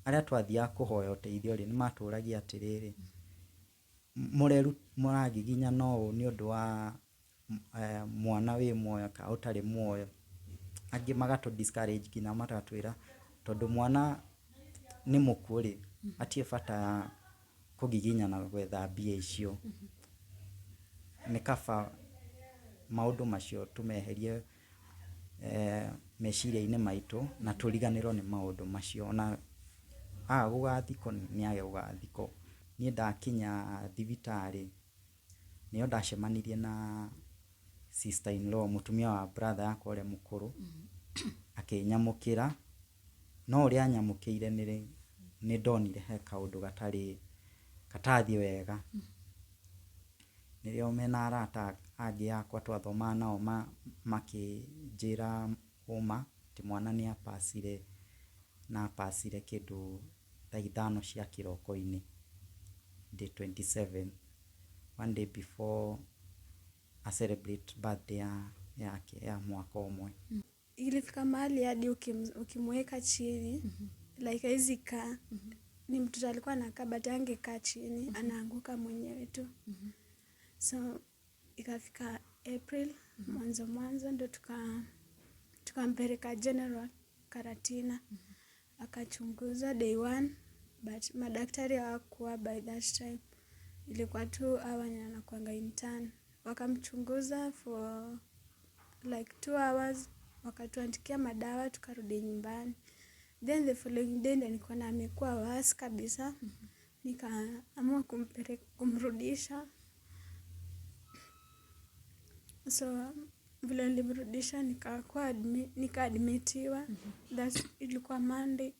Arĩa twathiaga kũhoya ũteithio rĩ, nĩ matũragia atĩrĩrĩ, mũragiginyana ũũ nĩ ũndũ wa mwana wĩ muoyo kana ũtarĩ muoyo. Angĩ magatũ discourage nginya magatwĩra tondũ mwana nĩ mũkuũ rĩ, hatirĩ bata kũgiginyana gwetha mbia icio. Nĩ kaba maũndũ macio tũmeherie meciria-inĩ maitũ na tũriganĩrwo nĩ maũndũ macio. Ona aga gũgathikwo nĩ age gũgathikwo. Niĩ ndakinya thibitarĩ nĩyo ndacemanirie na sister in law, mũtumia wa brother yakwa ũrĩa mũkũrũ, akĩnyamũkĩra, no ũrĩa anyamũkĩire nĩ ndonire he kaũndũ gatarĩ, gatarathiĩ wega. Nĩrĩo mena arata angĩ akwa twathomaga nao makĩnjĩra ũma atĩ mwana nĩ a pass ire na a pass ire kĩndũ thaa 5 cia kĩroko-inĩ, day 27, one day before a celebrate birthday yake ya mwaka ũmwe. Ilifika mahali hadi ukimweka chini, like hawezi kaa. Ni mtoto alikuwa anakaa, but hangekaa chini, anaanguka mwenyewe tu. So ikafika April mwanzo mwanzo ndo tukampeleka General Karatina. Akachunguzwa day one, but madaktari hawakuwa by that time. Ilikuwa tu hawa wenye wanakuanga intern. Wakamchunguza for like 2 hours, wakatuandikia madawa, tukarudi nyumbani. Then the following day ndo nikaona amekuwa worse kabisa. Nikaamua kumrudisha. So vile nilimrudisha, nikaadmitiwa. That ilikuwa Monday.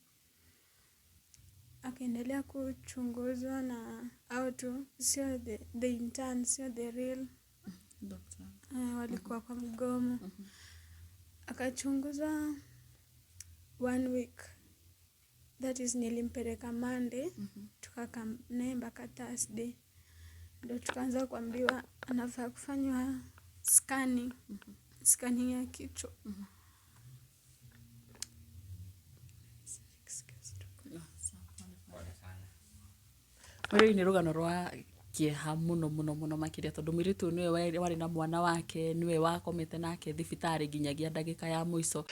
Akaendelea kuchunguzwa na hao tu, sio the intern, sio the real doctor. Walikuwa kwa mgomo. Akachunguzwa one week, that is nilimpeleka Monday, tukakaa naye mpaka Thursday, ndo tukaanza kuambiwa anafaa kufanywa scanning, scanning ya kichwa. Excuse. Rũrĩ nĩ rũgano rwa kĩeha mũno mũno mũno makĩria, tondũ mũirĩtu ũyũ nĩwe warĩ na mwana wake, nĩwe wakomete nake thibitarĩ nginyagia ndagĩka ya mũico.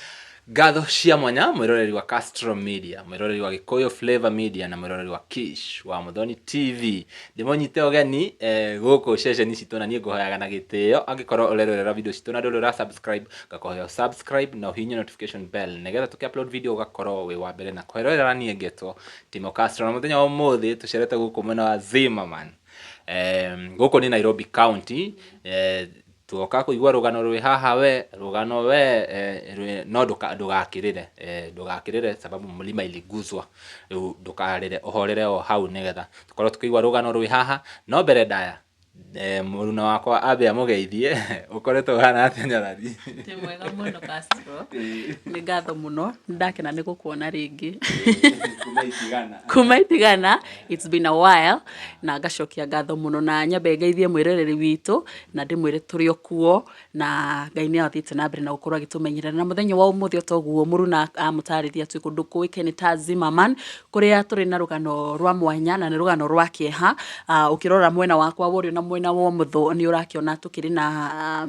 Ngatho cia mwanya mwĩroreri wa Castro Media, mwĩroreri wa Gĩkũyũ Flavor Media na mwĩroreri wa Kish wa Muthoni TV. Ndĩmũnyite ũgeni gũkũ ceceni citũ, na niĩ ngũhoyaga na gĩtĩo, angĩkorwo ũrerorera video citũ na ndũrĩ ũra subscribe, ngakũhoya subscribe na ũhihinye notification bell nĩgetha tũkĩ upload video ũgakorwo wĩ wa mbere na kwĩrorera. Niĩ ngetwo Timo Castro, na mũthenya wa ũmũthĩ tũcerete gũkũ mwena wa Zimmerman. Gũkũ nĩ Nairobi County. Tuoka kũigua rũgano rwĩ haha, we rũgano we no ndũgakĩrĩre, ndũgakĩrĩre sababu mlima iliguzwa. Rĩu ndũkarĩre, ũhorere o hau nĩgetha tũkorwo tũkĩigua rũgano rwĩ haha. No mbere ndaya, mũruna wakwa ambe amũgeithie. Ũkoretwo ũhana atĩa, Nyarari? Ndĩ mwega mũno, Castro. Nĩ ngatho mũno, nĩ ndakena nĩ gũkuona rĩngĩ. Kuma itigana. Kuma itigana, it's been a while. Na ngacokia ngatho mũno na nyambe ngeithie mwĩroreri witũ na ndĩmwĩre tũrĩ o kuo na Ngai nĩ athiĩte na mbere na gũkorwo agĩtũmenyerera. Na mũthenya wa ũmũthĩ, o toguo mũruna amũtarĩria, twĩ kũndũ kũĩkaine ta Zimmerman, kũrĩa tũrĩ na rũgano rwa mwanya na nĩ rũgano rwa kĩeha. Ũkĩrora mwena wakwa wa ũrĩo na mwena wa ũmotho, nĩ ũrakĩona tũkĩrĩ na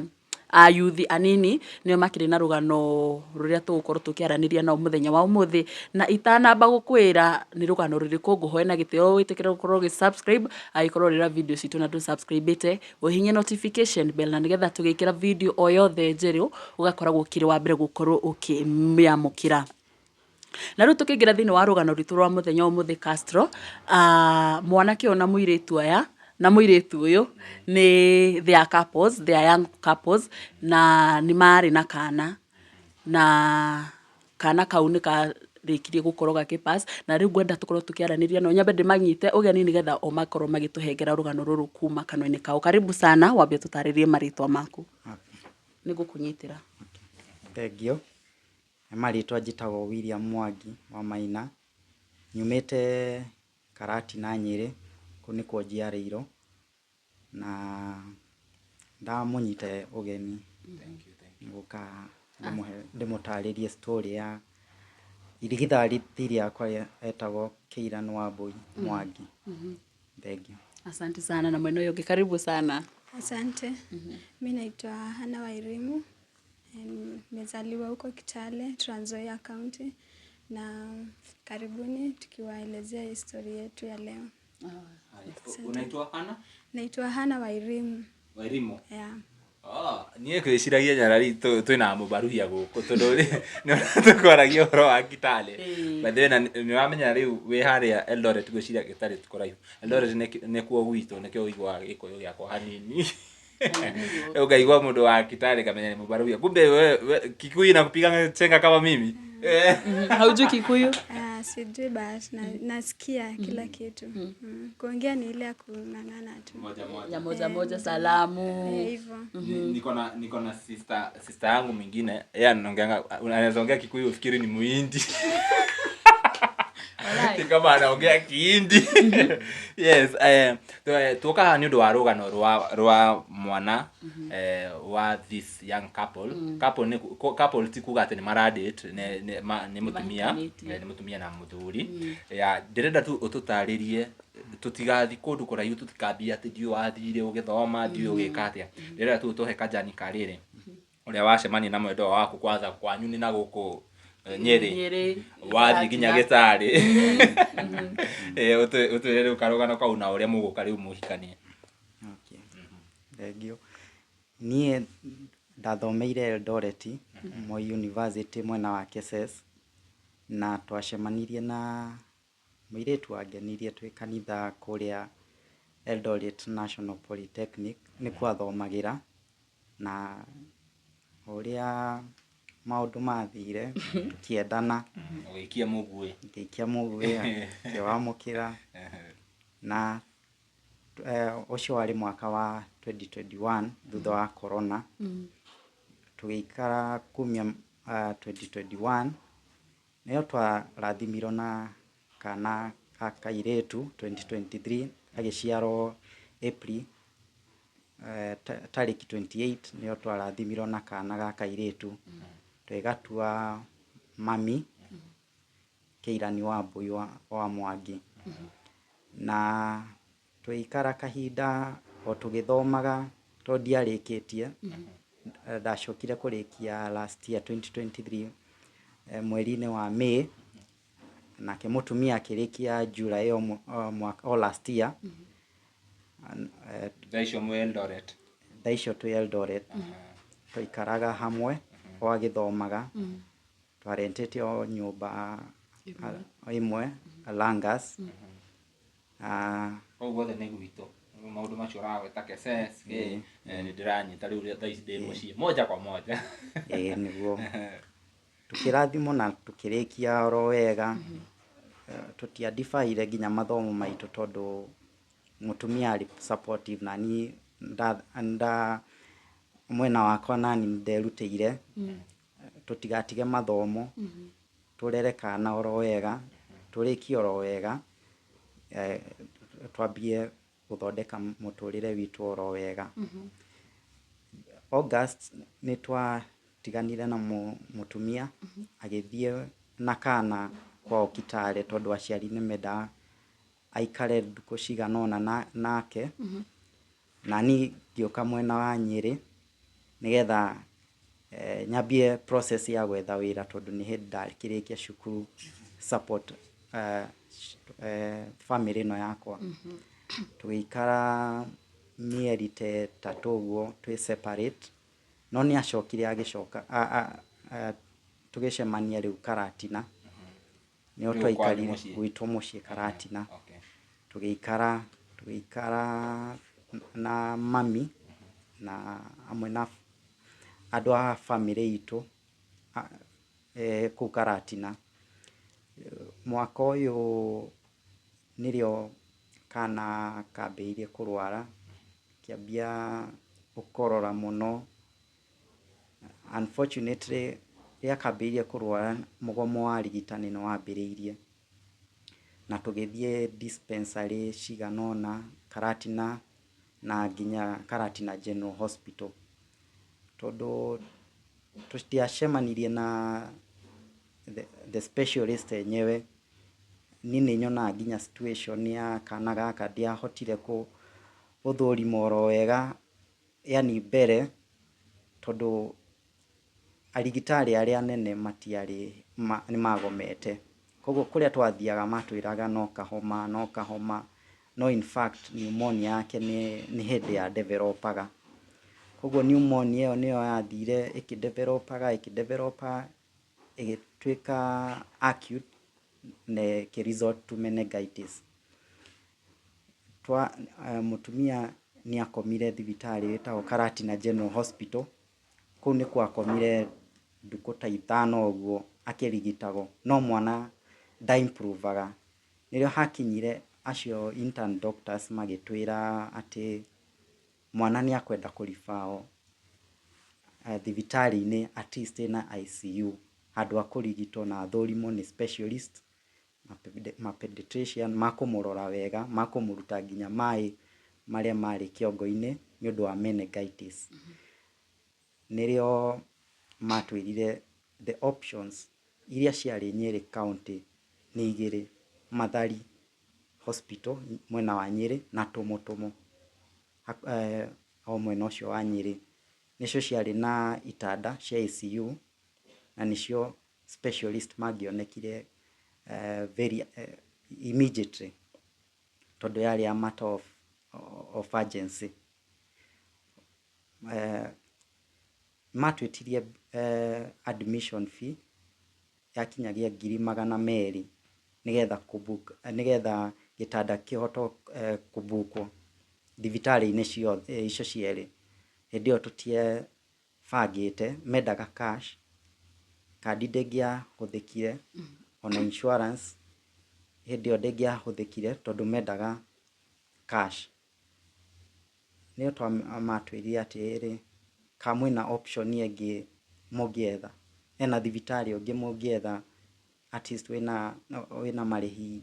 ayuthi anini, nĩo makĩrĩ na rũgano rũrĩa tũgũkorwo tũkĩaranĩria nao mũthenya wa ũmũthĩ. Na itanamba gũkwĩra nĩ rũgano rũrĩkũ, ngũhoe na gĩtĩo wĩtĩkĩre gũkorwo ũgĩ subscribe angĩkorwo ũrĩra video citũ na ndũ subscribe ĩte, ũhihinye notification bell na nĩgetha tũgĩkĩra video o yothe njerũ ũgakoragwo ũkĩrĩ wa mbere gũkorwo ũkĩmĩamũkĩra. Na rĩu tũkĩingĩra thĩinĩ wa rũgano rwitũ rwa mũthenya ũmũthĩ, Castro, mwanake ũyũ na mũirĩtu aya na mũirĩtu ũyũ nĩ they are couples, they are young couples, na nĩ marĩ na kana, na kana kau nĩ karĩkirie gũkorwo gakĩ pass. Na rĩu ngwenda tũkorwo tũkĩaranĩria nao, nyambe ndĩmanyite ũgeni nĩgetha o makorwo magĩtũhengera rũgano rũrũ kuma kanua-inĩ kao. Karibu sana, wambe ũtũtarĩrie marĩtwa maku. Nĩ ngũkũnyitĩra. Thengiũ. Nĩ marĩtwa njĩtagwo William Mwangi wa Maina. Nyumĩte Karatina, Nyĩrĩ, kũu nĩkuo njiarĩirwo. Na ndamũnyita ũgeni gũka ndĩmũtarĩrie story ya Irigithathi rĩakwa etagwo Keiran Wambui Mwangi. Thengiũ. Asante sana na mwena ũyũ ũngĩ karibu sana. Asante. Mi naitwa Hana Wairimu. Nimezaliwa huko Kitale, Trans Nzoia County, na karibuni tukiwaelezea historia yetu ya leo. Unaitwa Hana? Naitwa Hana Wairimu. Wairimu. Yeah. Ah, niä kwä ciragia nyarari twä na må baruhia gå kå tondå nä tå kwaragia å horo wa Kitale. By the way, na nä wamenya rä u wä harä a Eldoret gwä ciria Gĩtarĩ ti kũraihu. Eldoret nĩ kuo gwitũ nĩkĩo ũiguaga gĩkũyũ gĩakwa hanini. Ũkaigua mũndũ wa Kitale kamenya nĩ mũbaruhia, kumbe we Kikuyu inakupiga chenga kama mimi. Haujui Kikuyu? Ah, sijui but nasikia kila kitu. Kuongea ni ile ya kung'ang'ana tu. Moja moja. Ya moja moja salamu. Eh, hivyo. Niko na sister yangu mwingine, yeye anaongeanga, anaweza ongea Kikuyu ufikiri ni Muhindi. Ni kama anaongea Kihindi. Yes, tuoka haha nĩ ũndũ wa rũgano rwa mwana wa this young couple. Couple nĩ couple ti kuga atĩ nĩ maradate, nĩ mũtumia Mahikanĩtie. Nĩ mũtumia na mũthuri. Ya ndĩrenda tu ũtũtarĩrie tũtigathi kũndũ kũraihu, tũtikambie atĩ ndiũ wathire ũgĩthoma, ndiũ ũgĩka atĩa. Ndĩrenda tu ũtũhe kajani karĩrĩ ũrĩa wacemania na mwendwa waku kwanza kwanyu nĩ na gũkũ Nyĩrĩ. Nyĩrĩ. Wathiĩ nginya Gĩtarĩ. Ũtwĩre rĩu karũgano kau na ũrĩa mũgũka rĩu mũhikanie. Okay. Thengiũ. Niĩ ndathomeire Eldoret, Moi University mwena wa Keses, na twacemanirie na mũirĩtu wangenirie twĩ kanitha kũrĩa Eldoret National Polytechnic nĩkuo athomagĩra, na ũrĩa maũndũ mathire tũkĩendana. Ũgĩikia mũguĩ. Ngĩikia mũguĩ akĩwamũkĩra, na ũcio warĩ mwaka wa 2021 thutha wa corona. Tũgĩikara kumia 2021 nĩyo twarathimirwo na kana ga kairĩtu 2023, gagĩciarwo April tarĩki 28, nĩyo twarathimirwo na kana ga kairĩtu, tũgĩgatua mami Kĩirani Wambui wa Mwangi. Na tũgĩikara kahinda o tũgĩthomaga tondũ ndiarĩkĩtie. Ndacokire kũrĩkia last year 2023, mweri-inĩ wa May, nake mũtumia akĩrĩkia July o mwaka o last year. Thaa icio mwĩ Eldoret? Thaa icio twĩ Eldoret, twaikaraga hamwe o agĩthomaga, twarentĩte o nyũmba ĩmwe Langas. Kũu guothe nĩ gwitũ, maũndũ macio ũragweta Keses nĩ ndĩranyita rĩu thaa ici ndĩ mũciĩ moja kwa moja. Ĩĩ nĩguo, tũkĩrathimwo na tũkĩrĩkia oro wega. Tũtiadibaire nginya mathomo maitũ tondũ mũtumia arĩ supportive, na niĩ nda mwena wakwa nani nderutĩire tũtigatige mathomo, tũrere kana oro wega, tũrĩkie oro wega, twambie gũthondeka mũtũrĩre witũ oro wega. August nĩ twatiganire na mũtumia agĩthiĩ na kana kwao Kitale tondũ aciari nĩ mendaga aikare thikũ cigana ũna nake, na niĩ ngĩũka mwena wa Nyĩrĩ nĩgetha nyambie process ya gwetha wĩra tondũ nĩ hĩndĩ ndakĩrĩkia cukuru support family ĩno yakwa. Tũgĩikara mĩeri ta 3 ũguo twĩ separate, no nĩ acokire agĩcoka, tũgĩcemania rĩu Karatina. Nĩho Rĩu kwanyu twaikarire mũciĩ? Gwitũ mũciĩ Karatina. Tũgĩikara na mami na hamwe na andũ a bamĩrĩ itũ kũu Karatina. Mwaka ũyũ nĩrĩo kana kambĩrĩirie kũrwara, kĩambia gũkorora mũno. Unfortunately rĩrĩa kambĩrĩirie kũrwara mũgomo wa arigitani nĩ wambĩrĩirie, na tũgĩthiĩ dispensary cigana ũna Karatina na nginya Karatina General Hospital, tondũ tũtiacemanirie na the specialist enyewe, niĩ nĩ nyonaga nginya situation ya kana gaka ndiahotire gũthũrima oro wega, yani mbere, tondũ arigitari arĩa anene matiarĩ, nĩ magomete. Koguo kũrĩa twathiaga matwĩraga no kahoma, no kahoma, no in fact pneumonia yake nĩ hĩndĩ ya developaga. Koguo pneumonia ĩyo nĩyo yathire ĩkĩdevelopaga, ĩkĩdevelopa, ĩgĩtuĩka acute na ĩkĩ result to meningitis. Mũtumia nĩ akomire thibitarĩ ĩtagwo Karatina General Hospital. Kũu nĩkuo akomire ndukũ ta 5 ũguo akĩrigitagwo, no mwana nda improvaga. Nĩrĩo hakinyire acio intern doctors magĩtwĩra atĩ mwana nĩ akwenda kũribao thibitarĩ-inĩ at least ĩna ICU, handũ ha kũrigitwo na athũrimwo nĩ specialist, ma pediatrician, makũmũrora wega, makũmũruta nginya maĩ marĩa marĩ kĩongo-inĩ nĩ ũndũ wa meningitis. Nĩrĩo matwĩrire the options iria ciarĩ Nyeri County nĩ igĩrĩ, Mathari Hospital mwena wa Nyeri na Tumutumu o mwena ũcio wa Nyeri. Nĩcio ciarĩ na itanda cia ICU na nĩcio specialist mangĩonekire very immediately, tondũ yarĩ a matter of urgency. Matwĩtirie admission fee yakinyagia 200,000 nĩgetha kũbook, nĩgetha gĩtanda kĩhoto kũbukwo thibitarĩ-inĩ ciothe icio cierĩ. Hĩndĩ ĩyo tũtiebangĩte, mendaga cash, kandi ndĩngĩahũthĩkire, ona insurance hĩndĩ ĩyo ndĩngĩahũthĩkire tondũ mendaga cash. Nĩyo matwĩrire atĩrĩrĩ, kana mwĩna option ĩngĩ mũngĩetha, hena thibitarĩ ũngĩ mũngĩetha at least wĩna marĩhi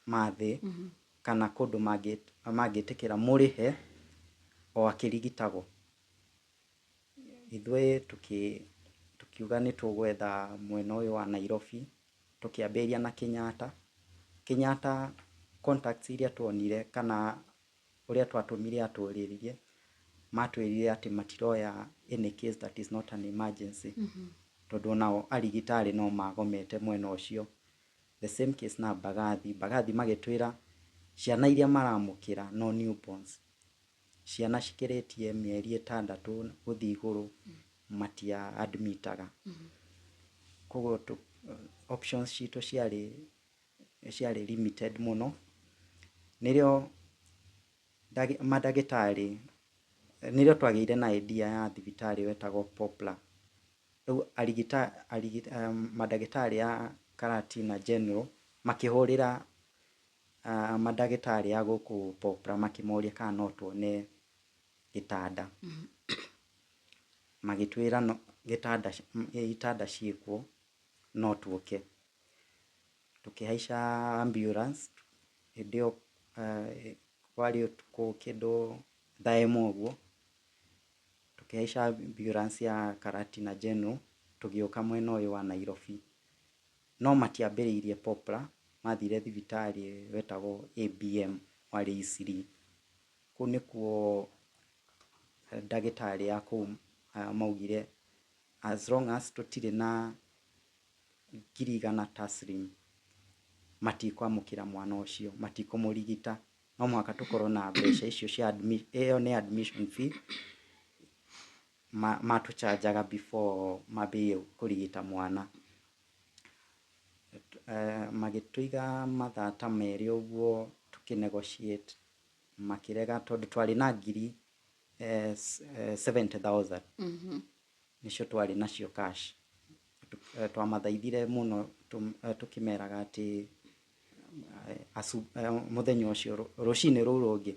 ma thĩ, kana kũndũ mangĩtĩkĩra mũrĩhe o akĩrigitagwo. Ithuĩ tukiuga nĩ tũgwetha mwena ũyũ wa Nairobi, tũkĩambĩrĩria na Kenyatta. Kenyatta contacts iria tuonire kana ũrĩa twatũmire atũrĩrie, matwĩrire atĩ matiroya any case that is not an emergency, tondũ onao arigitari no magomete mwena ũcio. The same case na Mbagathi. Mbagathi magĩtwĩra ciana iria maramũkĩra no newborns, ciana cikĩrĩtie mĩeri 6 gũthiĩ igũrũ matia admitaga. Koguo options citũ ciarĩ limited mũno. Nĩrĩo mandagĩtarĩ, nĩrĩo twagĩire na idea ya thibitarĩ wetagwo Poplar. Rĩu mandagĩtarĩ a Karatina General makĩhũrĩra mandagĩtarĩ a gũkũ Poplar makĩmoria kana no tuone gĩtanda. Magĩtwĩra no, gĩtanda, itanda ciĩkuo no tuoke. Tũkĩhaica ambulance hĩndĩ ĩyo, kwarĩ ũtukũ kĩndũ thaa 1 ũguo, tũkĩhaica ambulance ya Karatina General tũgĩũka mwena ũyũ wa Nairobi. No matiambĩrĩirie Poplar, mathire thibitarĩ wetagwo ABM warĩ Eastleigh. Kũu nĩkuo ndagĩtarĩ a kũu maugire as long as tũtirĩ na 100,000 taslim matikwamũkĩra mwana ũcio, matikũmũrigita. No mũhaka tũkorwo na mbeca icio cia ĩyo nĩ admission fee matũchanjaga before mambĩrĩrie kũrigita mwana. Magĩtũiga mathaa ta 2 ũguo tũkĩ negotiate, makĩrega tondũ twarĩ na 70,000 nĩcio twarĩ nacio cash. Twamathaithire mũno tũkĩmeraga atĩ mũthenya ũcio rũcinĩ rũu rũngĩ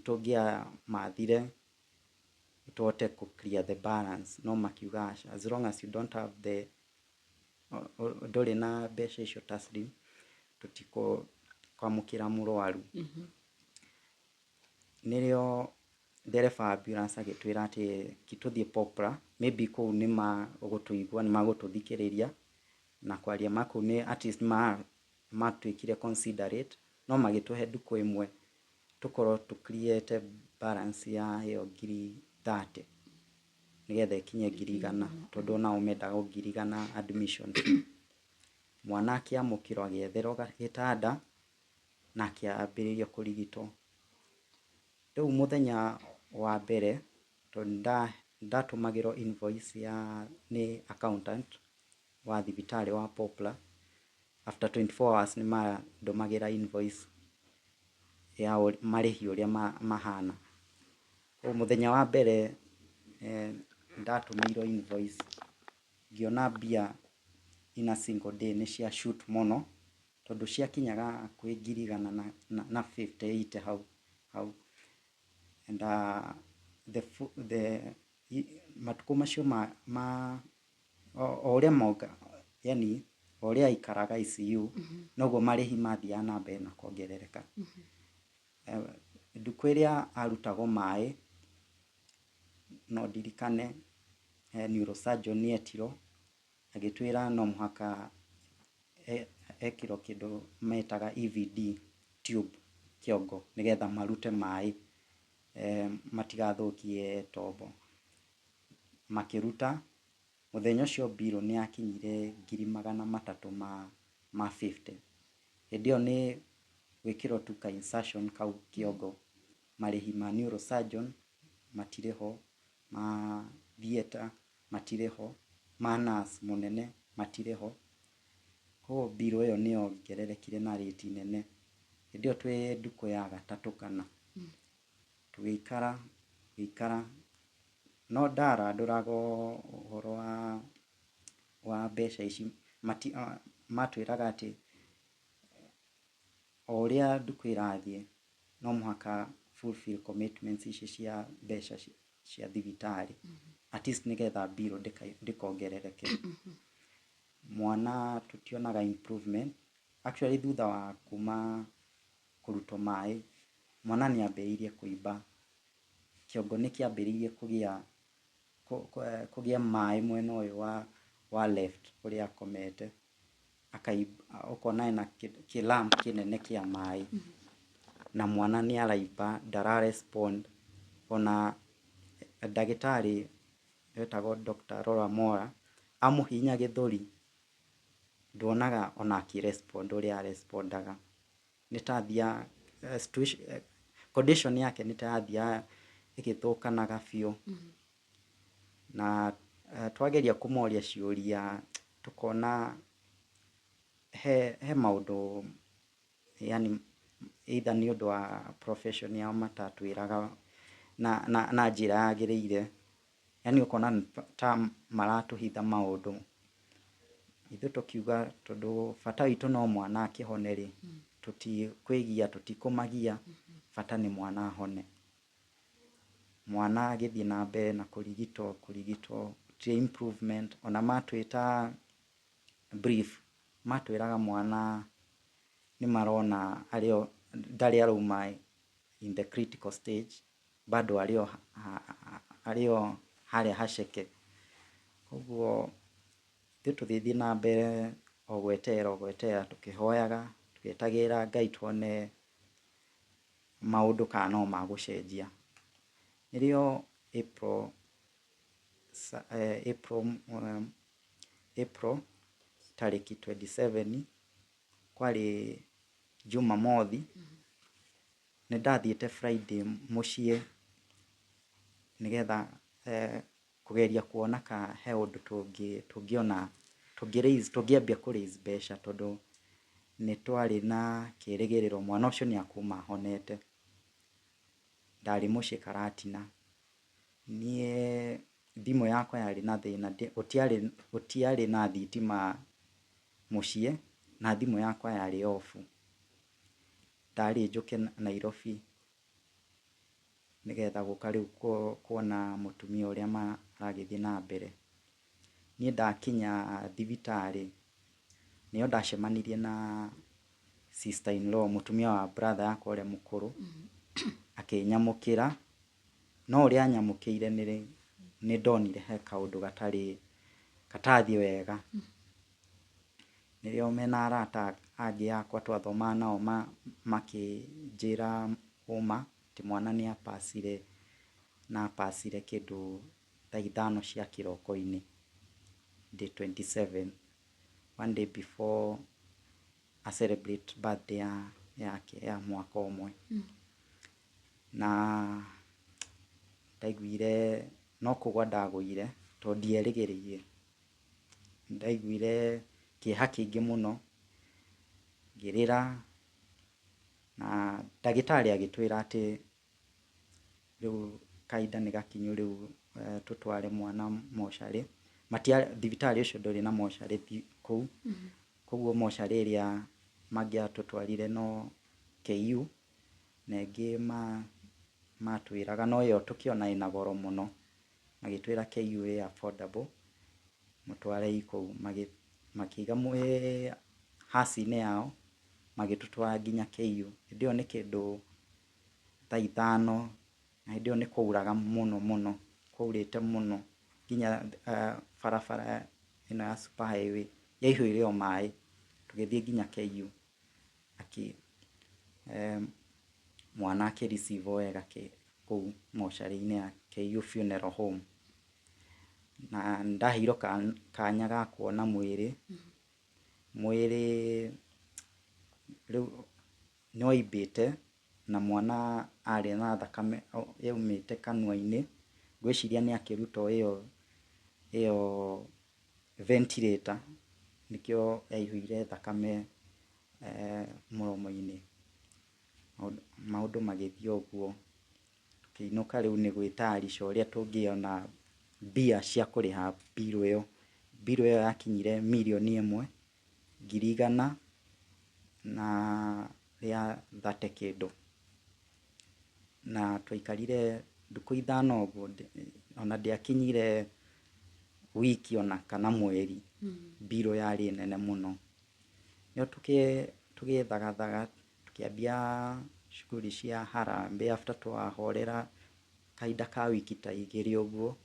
tũngĩamathire tũhote kũ clear the balance, no makiuga aca, as long as you don't have the ndũrĩ na mbeca icio taslim tũtikwamũkĩra mũrwaru. Nĩrĩo ndereba wa ambulance agĩtwĩra atĩ tũthiĩ Poplar, Maybe kũu nĩ magũtũigua, nĩ magũtũthikĩrĩria, na kwaria ma kũu nĩ at least matuĩkire considerate, no magĩtũhe ndukũ ĩmwe tũkorwo tũ clear ĩte balance ya ĩyo 30,000 nĩgetha ĩkinye 100,000, tondũ onao mendaga o 100,000 admission fee. Mwana akĩamũkĩrwo agĩetherwo gĩtanda na akĩambĩrĩria kũrigitwo. Rĩu mũthenya wa mbere tondũ ndatũmagĩrwo invoice ya nĩ accountant wa thibitarĩ wa Poplar, after 24 hours nĩ mandũmagĩra invoice ya marĩhi ũrĩa mahana. Koguo mũthenya wa mbere ndatũmĩirwo invoice ngĩona mbia in a single day nĩ cia shoot mũno, tondũ ciakinyaga hakuhĩ 158,000 hau hau. And the matukũ macio ma o ũrĩa moka, yani o ũrĩa aikaraga ICU, noguo marĩhi mathiaga na mbere na kuongerereka. Ndukũ ĩrĩa arutagwo maĩ, no ndirikane neurosurgeon nĩ etirwo agĩtwĩra no mũhaka ekĩrwo kĩndũ metaga EVD tube kĩongo nĩgetha marute maĩ matigathũkie tombo. Makĩruta, mũthenya ũcio bill nĩ yakinyire 350,000. Hĩndĩ ĩyo nĩ gwĩkĩrwo tu ka insertion kau kĩongo, marĩhi ma neurosurgeon matirĩ ho, ma theatre matirĩ ho, ma nurse mũnene matirĩ ho. Koguo bill ĩyo nĩ yongererekire na rate nene. Hĩndĩ ĩyo twĩ ndukũ ya gatatũ kana tũgĩikara tũgĩikara, no ndarandũraga ũhoro wa mbeca ici, matwĩraga atĩ o ũrĩa ndukũ ĩrathiĩ no mũhaka fulfill commitments ici cia mbeca cia thibitarĩ, at least nĩgetha bill ndĩkongerereke. Mwana tũtionaga improvement. Actually thutha wa kuma kũrutwo maĩ, mwana nĩ ambĩrĩirie kũimba. Kĩongo nĩ kĩambĩrĩirie kũgĩa maĩ mwena ũyũ wa left kũrĩa akomete, ũkona ena kĩ lump kĩnene kĩa maĩ, na mwana nĩ araimba, ndara respond. Ona ndagĩtarĩ wetagwo Dr. Laura Mora amũhihinya gĩthũri nduonaga ona akĩ respond ũrĩa arespondaga. Nĩ ta athiaga condition yake nĩ ta yathiaga ĩgĩthũkanaga biũ. Na twageria kũmoria ciũria tũkona he maũndũ, yani either nĩ ũndũ wa profession yao matatwĩraga na njĩra yagĩrĩire, yani ũkona ta maratũhitha maũndũ. Ithuĩ tũkiuga tondũ bata witũ no mwana akĩhone rĩ, tũtikwĩgia, tũtikũmagia, bata nĩ mwana ahone. Mwana agĩthiĩ na mbere na kũrigitwo kũrigitwo, gũtirĩ improvement. Ona matwĩta brief, matwĩraga mwana nĩ marona arĩ o ndarĩ arauma in the critical stage, bado arĩ o harĩa haceke. Koguo ithuĩ tũgĩthiĩ na mbere o gweterera o gweterera, tũkĩhoyaga, tũgĩetagĩrĩra Ngai tuone maũndũ kana no magũcenjia. Nĩrĩo April tarĩki 27, kwarĩ Jumamothi, nĩ ndathiĩte Friday mũciĩ nĩgetha kũgeria kuona ka he ũndũ tũngĩona tũngĩambia kũ raise mbeca, tondũ nĩ twarĩ na kĩrĩgĩrĩro mwana ũcio nĩ akuma ahonete. Ndarĩ mũciĩ Karatina. Niĩ thimũ yakwa yarĩ na thĩna, gũtiarĩ na thitima mũciĩ na thimũ yakwa yarĩ off. Ndarĩ njũke Nairobi nĩgetha gũka rĩu kuona mũtumia ũrĩa maragĩthiĩ na mbere. Niĩ ndakinya thibitarĩ nĩyo ndacemanirie na sister in law, mũtumia wa brother yakwa ũrĩa mũkũrũ, akĩnyamũkĩra, no ũrĩa anyamũkĩire nĩ Nĩ ndonire he kaũndũ gatarĩ gatathiĩ wega. Nĩrĩo mena arata angĩ akwa twathomaga nao makĩnjĩra ũma atĩ mwana nĩ apacire, na apacire kĩndũ thaa 5 cia kĩroko-inĩ, day 27, one day before a celebrate birthday yake ya mwaka ũmwe. Na ndaiguire no kũgwa ndagũire tondũ ndierĩgĩrĩire. Ndaiguire kĩeha kĩingĩ mũno, ngĩrĩra, na ndagĩtarĩ agĩtwĩra atĩ rĩu kahinda nĩ gakinyu rĩu tũtware mwana mocarĩ. Thibitarĩ ũcio ndũrĩ na mocarĩ kũu, koguo mocarĩ ĩrĩa mangĩatũtwarire no KU, na ĩngĩ matwĩraga no ĩyo tũkĩona ĩna goro mũno, magĩtwĩra KU ĩ affordable, mũtwarei kũu. Makĩiga haci-inĩ yao, magĩtũtwara nginya KU. Hĩndĩ ĩyo nĩ kĩndũ thaa 5, na hĩndĩ ĩyo nĩ kwauraga mũno mũno, kwaurĩte mũno nginya barabara ĩno ya super highway yaihũire o maĩ, tũgĩthiĩ nginya KU. Mwana akĩ receive wega kũu mocarĩ-inĩ ya KU Funeral Home. Na nĩndaheirwo kanya ga kuona mwĩrĩ. Mwĩrĩ rĩu nĩ waimbĩte na mwana arĩ na thakame yaumĩte kanua-inĩ, ngwĩciria nĩ akĩrutwo ĩyo ventilator, nĩkĩo yaihũire thakame mũromo-inĩ. Maũndũ magĩthiĩ ũguo, tũkĩinũka rĩu nĩ gwĩtayarisha ũrĩa tũngĩona mbia cia kũrĩha mbirũ ĩyo. Mbirũ ĩyo yakinyire mirioni 1 ngiri igana na rĩa thate kĩndũ. Na twaikarire ndukũ 5 ũguo, ona ndĩakinyire wiki ona kana mweri, mbirũ yarĩ nene mũno. Nĩo tũgĩthagathaga, tũkĩambia shughuli cia harambee after twahorera kahinda ka wiki ta 2 ũguo,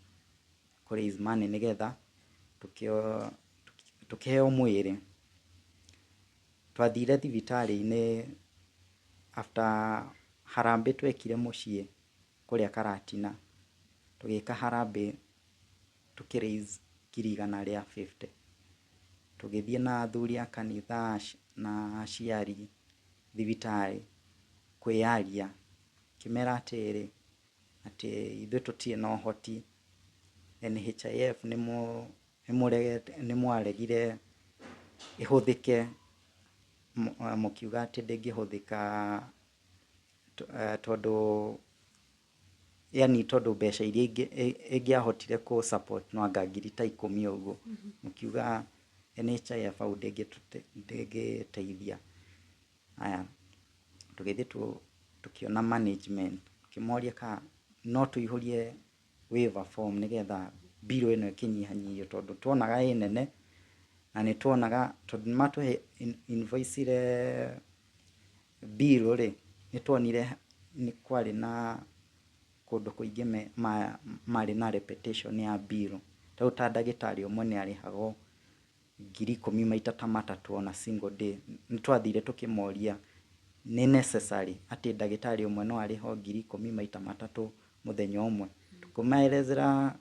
kũ raise money nĩgetha tũkĩheo mwĩrĩ. Twathire thibitarĩ-inĩ after harambee twekire mũciĩ kũrĩa Karatina, tũgĩka harambee tũkĩ raise ngiri igana rĩa 50. Tũgĩthiĩ na athuri a kanitha na aciari thibitarĩ kwĩyaria, ngĩmera atĩrĩrĩ, atĩ ithuĩ tũtirĩ na ũhoti, NHIF nĩ mwaregire ĩhũthĩke, mũkiuga atĩ ndĩngĩhũthĩka tondũ yani tondũ mbeca iria ĩngĩahotire kũ support no anga ngiri ta 10 ũguo, mũkiuga NHIF hau ndĩngĩteithia. Aya, tũgĩthiĩ tũkĩona management, tũkĩmoria kana no tũihũrie waiver form nĩgetha mbirũ ĩno ĩkĩnyihanyihio, tondũ tuonaga ĩ nene, na nĩ tuonaga tondũ nĩ matũhe invoice mbirũ rĩ, nĩ tuonire nĩ kwarĩ na kũndũ kũingĩ marĩ na repetition ya mbirũ. Rĩu ta ndagĩtarĩ ũmwe nĩ arĩhagwo ngiri 10 maita ta 3 on a single day. Nĩ twathire tũkĩmoria nĩ necessary atĩ ndagĩtarĩ ũmwe no arĩhwo ngiri 10 maita 3 mũthenya ũmwe. Tũkĩmaerethera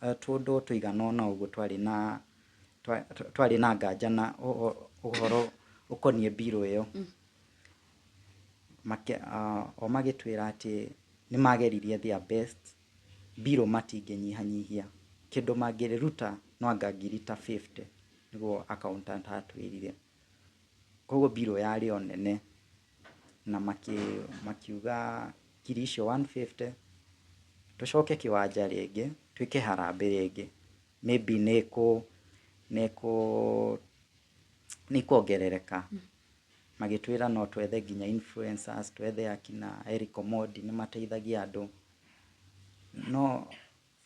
tũndũ tũigana ũna ũguo twarĩ na nganja na ũhoro ũkoniĩ mbirũ ĩyo. O magĩtwĩra atĩ nĩ mageririe their best, mbirũ matingĩnyihanyihia, kĩndũ mangĩruta no anga ngiri ta 50, nĩguo accountant atwĩrire. Koguo mbirũ yarĩ o nene, na makiuga ngiri icio 150 tũcoke kĩwanja rĩngĩ twĩke harambee rĩngĩ, maybe nĩ ĩkuongerereka. Magĩtwĩra no twethe nginya influencers, twethe akina Eric Omondi nĩ mateithagia andũ. No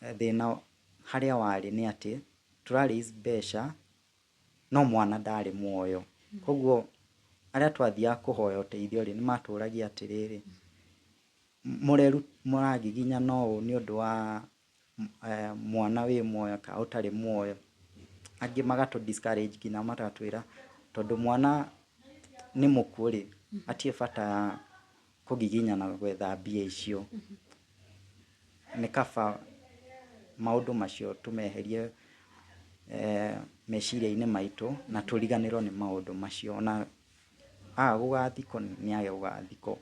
thĩna harĩa warĩ nĩ atĩ tũra raise mbeca no mwana ndarĩ muoyo. Koguo arĩa twathiaga kũhoya ũteithio rĩ, nĩ matũragia atĩrĩrĩ, mũragiginyana ũũ nĩ ũndũ wa Mwana wĩ muoyo kana ũtarĩ muoyo. Angĩ magatũ discourage nginya magatwĩra tondũ mwana nĩ mũkuũ rĩ, hatirĩ bata kũgiginyana gwetha mbia icio. Nĩ kaba maũndũ macio tũmeherie meciria-inĩ maitũ na tũriganĩrwo nĩ maũndũ macio. Ona aga gũgathikwo nĩ age gũgathikwo.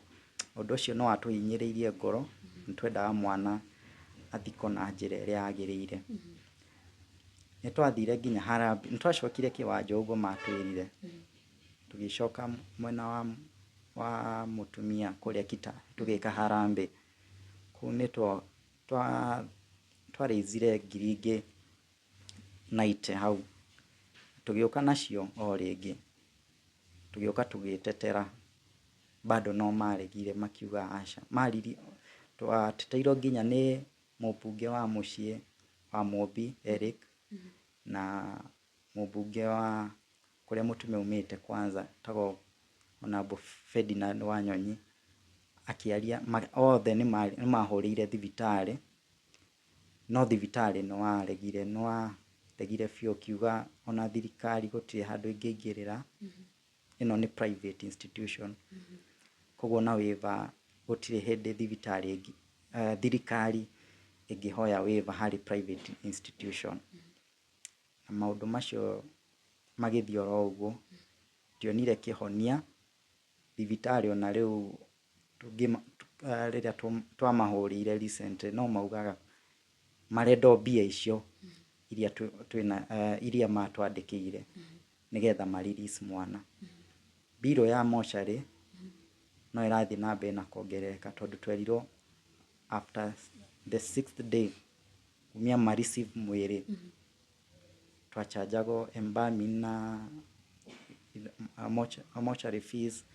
Ũndũ ũcio nĩ watũhinyĩrĩirie ngoro, nĩ twendaga mwana athikwo na njĩra ĩrĩa yagĩrĩire. Nĩ twathire nginya harambee, nĩ twacokire kĩwanja ũguo matwĩrire. Tũgĩcoka mwena wa mũtumia kũrĩa Kitale tũgĩka harambee. Kũu nĩ twa raise-ire ngiri ingĩ 90 hau. Tũgĩũka nacio o rĩngĩ. Tũgĩũka tũgĩtetera bado no maregire makiuga aca. Maririe, twateteirwo nginya nĩ mũmbunge wa mũciĩ wa Mũmbi Eric na mũmbunge wa kũrĩa mũtumia aumĩte Kwanza etagwo Honorable Ferdinand Wanyonyi akĩaria. Othe nĩ mahũrĩire thibitarĩ, no thibitarĩ nĩ waregire, nĩ waregire biũ ũkiuga ona thirikari gũtirĩ handũ ĩngĩingĩrĩra, ĩno nĩ private institution. Koguo ona waiver gũtirĩ hĩndĩ thibitarĩ thirikari ĩngĩhoya waiver harĩ private institution. Na maũndũ macio magĩthiĩ oro ũguo, ndionire kĩhonia. Thibitarĩ ona rĩu rĩrĩa twamahũrĩire recently no maugaga marenda o mbia icio iria twĩna iria matwandĩkĩire nĩgetha ma release mwana. Bill ya mocarĩ no ĩrathiĩ na mbere na kuongerereka tondũ twerirwo after the sixth day kumia ma receive mwĩrĩ twachanjagwo embalming na mortuary fees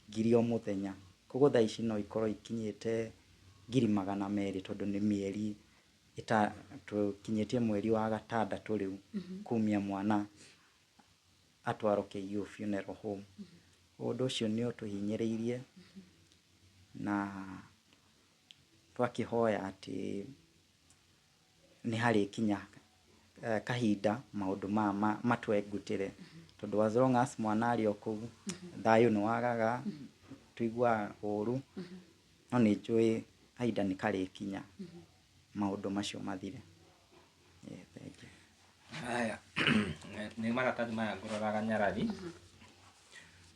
ngiri o mũthenya. Koguo thaa ici no ikorwo ikinyĩte 200,000 tondũ nĩ mĩeri tũkinyĩtie mweri wa gatandatũ rĩu kumia mwana atwarwo KU Funeral Home. Ũndũ ũcio nĩ ũtũhinyĩrĩirie na twakĩhoya atĩ nĩ harĩkinya kahinda maũndũ maya matwengutĩre tondũ as long as mwana arĩ o kũu thayũ nĩ wagaga, tũiguaga ũru, no nĩ njũĩ kahinda nĩ karĩkinya maũndũ macio mathire. Thank you. Haya, nĩ maratathi maya ngũroraga nyarari.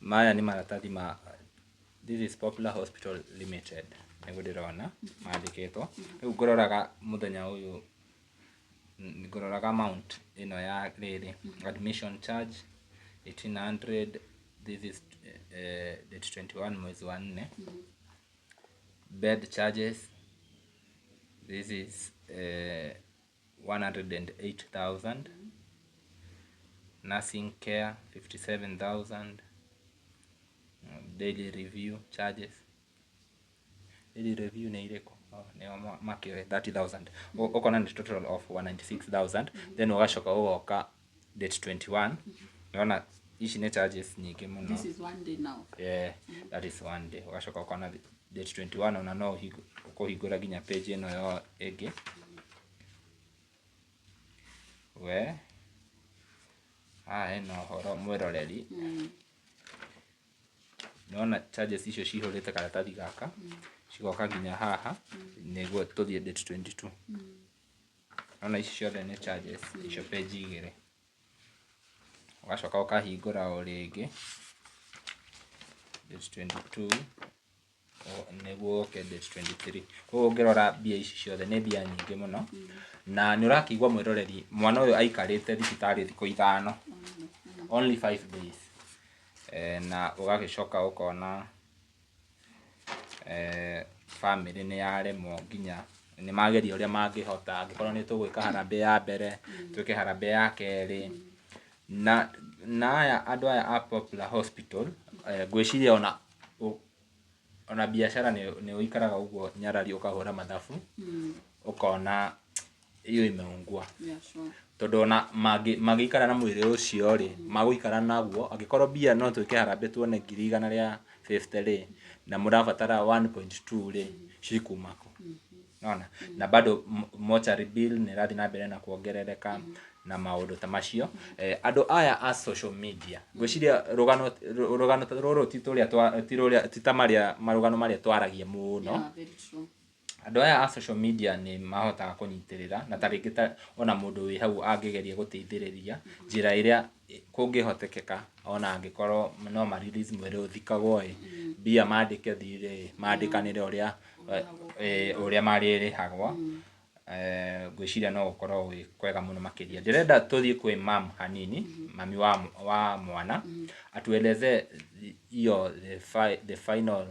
Maya nĩ maratathi ma, this is Popular Hospital Limited, nĩguo ndĩrona mandĩkĩtwo. Rĩu ngũroraga mũthenya ũyũ, ngũroraga amount ĩno ya rĩrĩ, admission charge 1800, this is date 21 mwezi wa 4. Bed charges, this is 108,000. Nursing care 57,000. Daily review charges, daily review nĩ irĩkũ? Oh, nĩo makĩoe 30,000. Ũkona nĩ total of 196,000. Then ũgacoka ũgoka date 21, ũrona ici nĩ charges nyingĩ mũno. This is one day now. Yeah, that is one day. Ũgacoka ũkona date 21, ona no ũkũhingũra nginya page ĩno yo ĩngĩ we haha hena ũhoro mwĩroreri. Nĩwona charges icio cihũrĩte karatathi gaka cigoka nginya haha nĩguo tũthiĩ date 22. Nĩwona ici ciothe nĩ charges icio page igĩrĩ. Ũgacoka ũkahingũra o rĩngĩ date 22 nĩguo ũke date 23. Koguo ũngĩrora mbia ici ciothe nĩ mbia nyingĩ mũno na nĩ ũrakĩigua mwĩroreri, mwana ũyũ aikarĩte thibitarĩ thikũ 5, only 5 days. Na ũgagĩcoka ũkona family nĩ yaremwo, nginya nĩ mageria ũrĩa mangĩhota, angĩkorwo nĩ tũgwĩka harambee ya mbere, twĩke harambee ya kerĩ. Na aya andũ aya a Popular Hospital, ngwĩciria ona biacara nĩ ũikaraga ũguo nyarari ũkahũra mathabu ũkona hiyo imeungua. Tondũ ona mangĩikara na mwĩrĩ ũcio rĩ, magũikara naguo angĩkorwo mbia no twĩke harambee tuone 150,000 rĩ, na mũrabatara 1.2 rĩ, cikuma kũ? Nona na bado mortuary bill nĩ ĩrathiĩ na mbere na kuongerereka na maũndũ ta macio. Andũ aya a social media, ngwĩciria rũgano ta rũrũ ti tũrĩa ti rũrĩa, ti ta marĩa marũgano marĩa twaragia mũno. Yeah, very true. Andũ aya a social media nĩ mahotaga kũnyitĩrĩra, na ta rĩngĩ ta ona mũndũ wĩ hau angĩgeria gũteithĩrĩria njĩra ĩrĩa kũngĩhotekeka, ona angĩkorwo no ma release mwĩrĩ ũthikagwo ĩ, mbia mandĩke thirĩ, mandĩkanĩre ũrĩa ũrĩa marĩrĩhagwo. Ngwĩciria no gũkorwo gwĩ kwega mũno makĩria. Ndĩrenda tũthiĩ kwĩ mam hanini, mami wa mwana, atueleze hiyo the final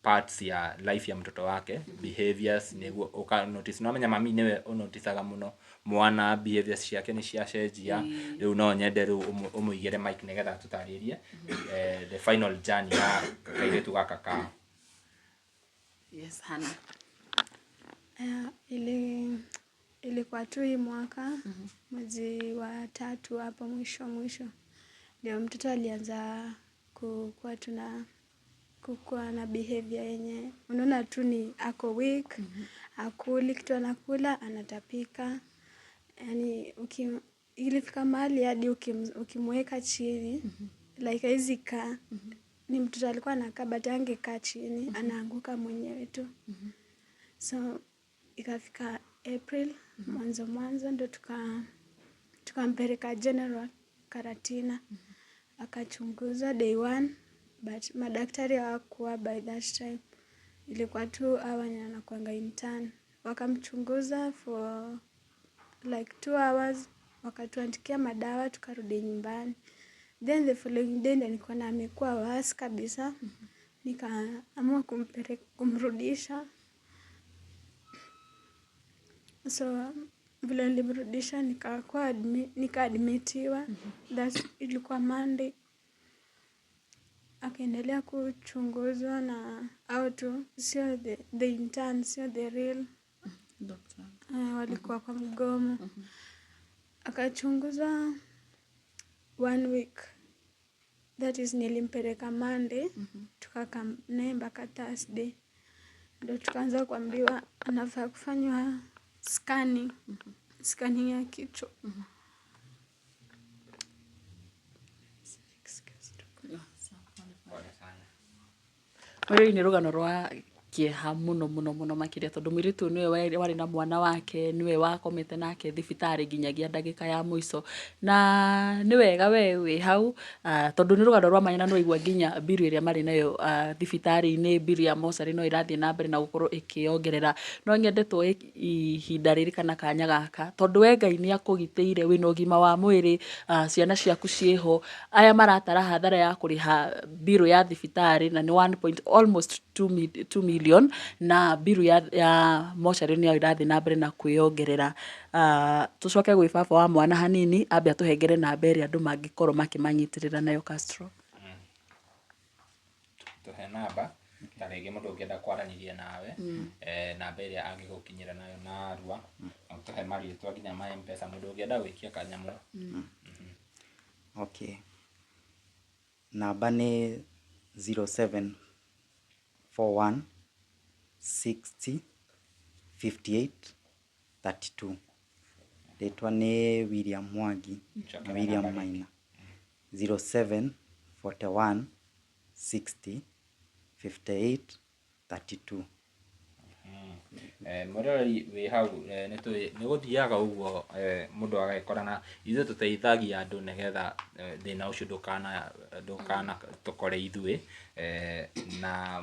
parts ya life ya mtoto wake, behaviors, nĩguo ũka notice. No menya mami nĩwe ũnoticaga mũno mwana behaviors ciake nĩ ciacenjia. Rĩu no nyende rĩu ũmũigĩre mic nĩgetha tũtarĩrie the final journey ya kairĩtu gaka kao. Yes, Hannah. Ilikuwa tu hii mwaka mwezi wa tatu hapo mwisho mwisho ndio mtoto alianza kukuwa na behavior yenye unaona tu ni ako weak, akuli kitu, anakula anatapika. Yani ilifika mahali hadi ukimweka chini, like hawezi kaa. Ni mtoto alikuwa anakaa, but angekaa chini, anaanguka mwenyewe tu. So ikafika April mwanzo mwanzo ndo tukampeleka General Karatina, akachunguzwa day one, but madaktari hawakuwa by that time. Ilikuwa tu hawa wenye wanakuanga intern. Wakamchunguza for like 2 hours, wakatuandikia madawa, tukarudi nyumbani. Then the following day ndo nikaona amekuwa worse kabisa, nikaamua kumrudisha. So vile nilimrudisha, nikaadmitiwa. That ilikuwa Monday. Akaendelea kuchunguzwa na au tu sio the intern, sio the real Doctor. Walikuwa kwa mgomo. Akachunguzwa one week, that is nilimpeleka Monday, tukakaa naye mpaka Thursday, ndo tukaanza kuambiwa anafaa kufanywa scanning ya kichwa. Excuse. Pole sana. Rũrĩ nĩ rũgano rwa kĩeha mũno mũno mũno makĩria, tondũ mũirĩtu ũyũ nĩwe warĩ na mwana wake, nĩwe wakomete nake thibitarĩ nginyagia ndagĩka ya mũico. Na nĩ wega we wĩ hau, tondũ nĩ rũgano rwa mwanya, na nĩwaigua nginya mbiru ĩrĩa marĩ nayo thibitarĩ-inĩ, mbiru ya mocarĩ no ĩrathiĩ na mbere na gũkorwo ĩkĩongerera. No nyende tuoe ihinda rĩrĩ kana kanya gaka, tondũ we Ngai nĩ akũgitĩire, wĩna ũgima wa mwĩrĩ, ciana ciaku ciĩho, aya maratara hathara ya kũrĩha mbiru ya thibitarĩ, na nĩ 1 point almost 2 million, na mbiru ya mocarĩ nĩyo ĩrathiĩ na mbere na kwĩyongerera. Tũcoke gwĩ baba wa mwana hanini, ambe atũhengere namba ĩrĩa andũ mangĩkorwo makĩmanyitĩrĩra nayo, Castro. Tũhe namba, ta rĩngĩ mũndũ ũngĩenda kwaranĩria nawe, namba ĩrĩa angĩgũkinyĩra nayo narua, na ũtũhe marĩtwa nginya ma M-Pesa, mũndũ ũngĩenda gwĩkia kanyamũ. Okay. Namba nĩ 0741 60 58 32. Rĩtwa nĩ William Mwangi na Cokera William namba rĩngĩ. Maina. 0741 60 58 32. Mwĩroreri wĩ hau, nĩ gũthiaga ũguo, mũndũ agagĩkora na ithuĩ tũteithagia andũ nĩgetha thĩna ũcio ndũkana tũkore ithuĩ, na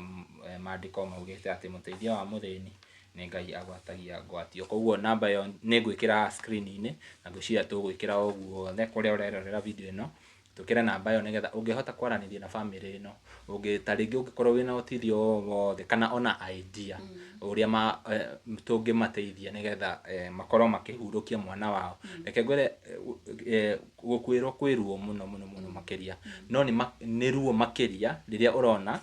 maandĩko maugĩte atĩ mũteithia wa mũthĩni nĩ Ngai agwatagia ngwatio. Koguo namba ĩyo nĩ ngwĩkĩra screen-inĩ, na ngwĩciria tũgwĩkĩra o guothe kũrĩa ũrerorera video ĩno, tũkĩre namba ĩyo nĩgetha ũngĩhota kwaranĩria na bamĩrĩ ĩno, ũngĩ ta rĩngĩ ũngĩkorwo wĩna ũteithio o wothe kana ona idea ũrĩa tũngĩmateithia nĩgetha makorwo makĩhurũkia mwana wao. Reke ngwĩre, gũkuĩrwo kwĩ ruo mũno mũno mũno makĩria, no nĩ ruo makĩria rĩrĩa ũrona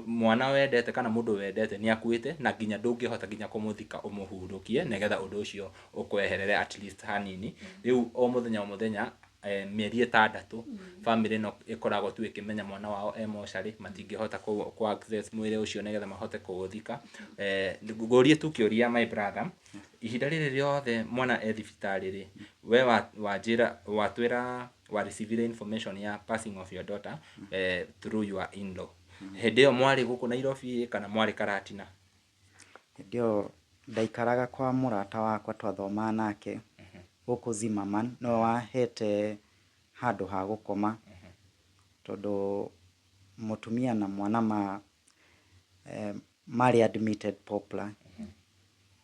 mwana wendete kana mũndũ wendete nĩ akuĩte, na nginya ndũngĩhota nginya kũmũthika ũmũhurũkie nĩgetha ũndũ ũcio ũkweherere at least hanini. Rĩu o mũthenya o mũthenya. Mĩeri 6 bamĩrĩ ĩno ĩkoragwo tu ĩkĩmenya mwana wao e mocarĩ, matingĩhota kũ access mwĩrĩ ũcio nĩgetha mahote kũũthika. Ngũrie tu kĩũria, my brother, ihinda rĩrĩ rĩothe mwana e thibitarĩ rĩ, we wanjĩra, watwĩra wa receive information ya passing of your daughter through your in-law. Hĩndĩ ĩyo mwarĩ gũkũ Nairobi kana mwarĩ Karatina? Hĩndĩ ĩyo ndaikaraga kwa mũrata wakwa twathomaga nake gũkũ Zimmerman, nĩwe wahete handũ ha gũkoma, tondũ mũtumia na mwana marĩ admitted Poplar,